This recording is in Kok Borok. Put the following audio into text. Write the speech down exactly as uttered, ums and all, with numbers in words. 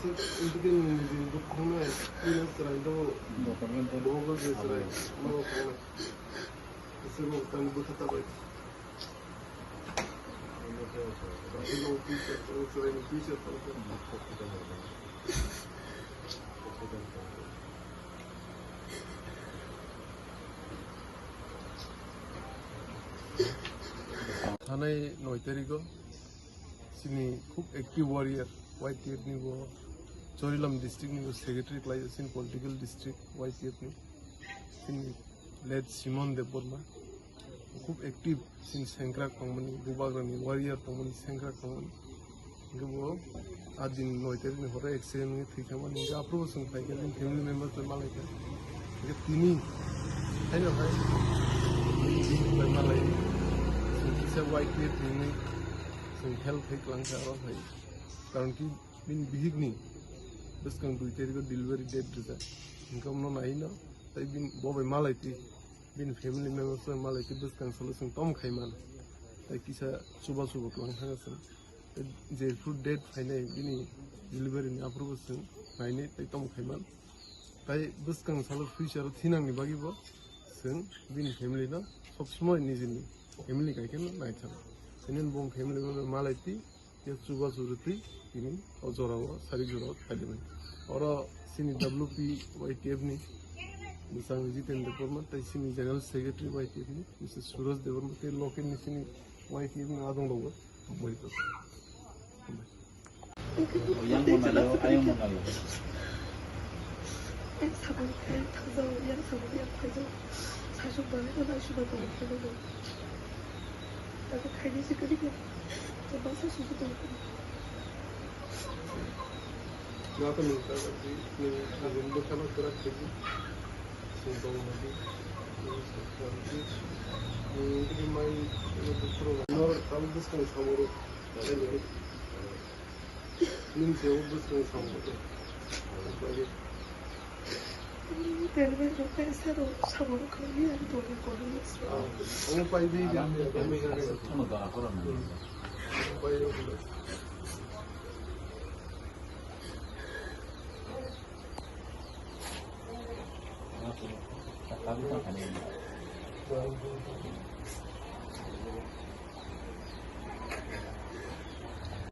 Kaisa intikin ni din duk khongnai, ina chwrai do, bo bo je chwrai, no khongnai. Kaisa bo tang bwkha ta bai. Kaisa bo teacher, chwrai ni teacher. Thanai noi tarigo chini khub active warrior Y T F ni bo Chorilam district ni bo secretary khlai chini political district Y T F ni chini late Simon Debbarma. Khub active chini sengkrak tongmani, bubagrani warrior tongmani, sengkrak tongmani. Hingke bo a din noi tarikni horo accident wngwi thwi thangmani. Hingke aphuru bo chwng phaikha, bini family members bai malaikha. Hingke tini haino hai bini bai malai. Chwng kisa Y T F hinwi chwng help khai kwlangkha oro hai. Karon ki bini bihikni bwskang dui tarikgo delivery date rijak. Hingke omono naino tei bini bo bai malaitwi. Bini family members bai malaitwi bwskang salo chwng tom khaiman. Tei kisa chuba chuba kwlang thangkha chwng. Tei jephru date phainai bini delivery ni aphuru bo chwng nainai tei tom khaiman. Tei bwskang salo future o thinangni bagwi bo chwng bini family no sob somoi nijini family kaikhe no naithang. Tei nini bong family bai malaitwi. Khe chubachu rwtwi tini o jorao sarik jorao phailaibai. Oro chini W P Y T F ni bwsang Jiten Debbarma tei chini General Secretary Y T F ni Mister Suraj Debbarma tei local ni chini Y T F ni adong rogo hambai rwkha. Yang mwnai o, ayang mwnai o. Yang saboni khe thangjago, yang saboni yang phaijago. Sasuk bangwi no naisuk bai tongwi phaijago. Tabuk khainai se kwrwi khe, kwbangsa sugu tongwi phaijago. Nokni bwkha no kwrak khaidi. Sing tong madi. Sing tong madi. Sing tong madi. Sing tong madi. Nor tabuk bwskang samoro. Nini je o bwswng samung tei. Delivery rok khe sero samung khlaiwi ang tongwi kono. Omo pai di. Phano dara khoro nang. Pai di. Tabi tang kani.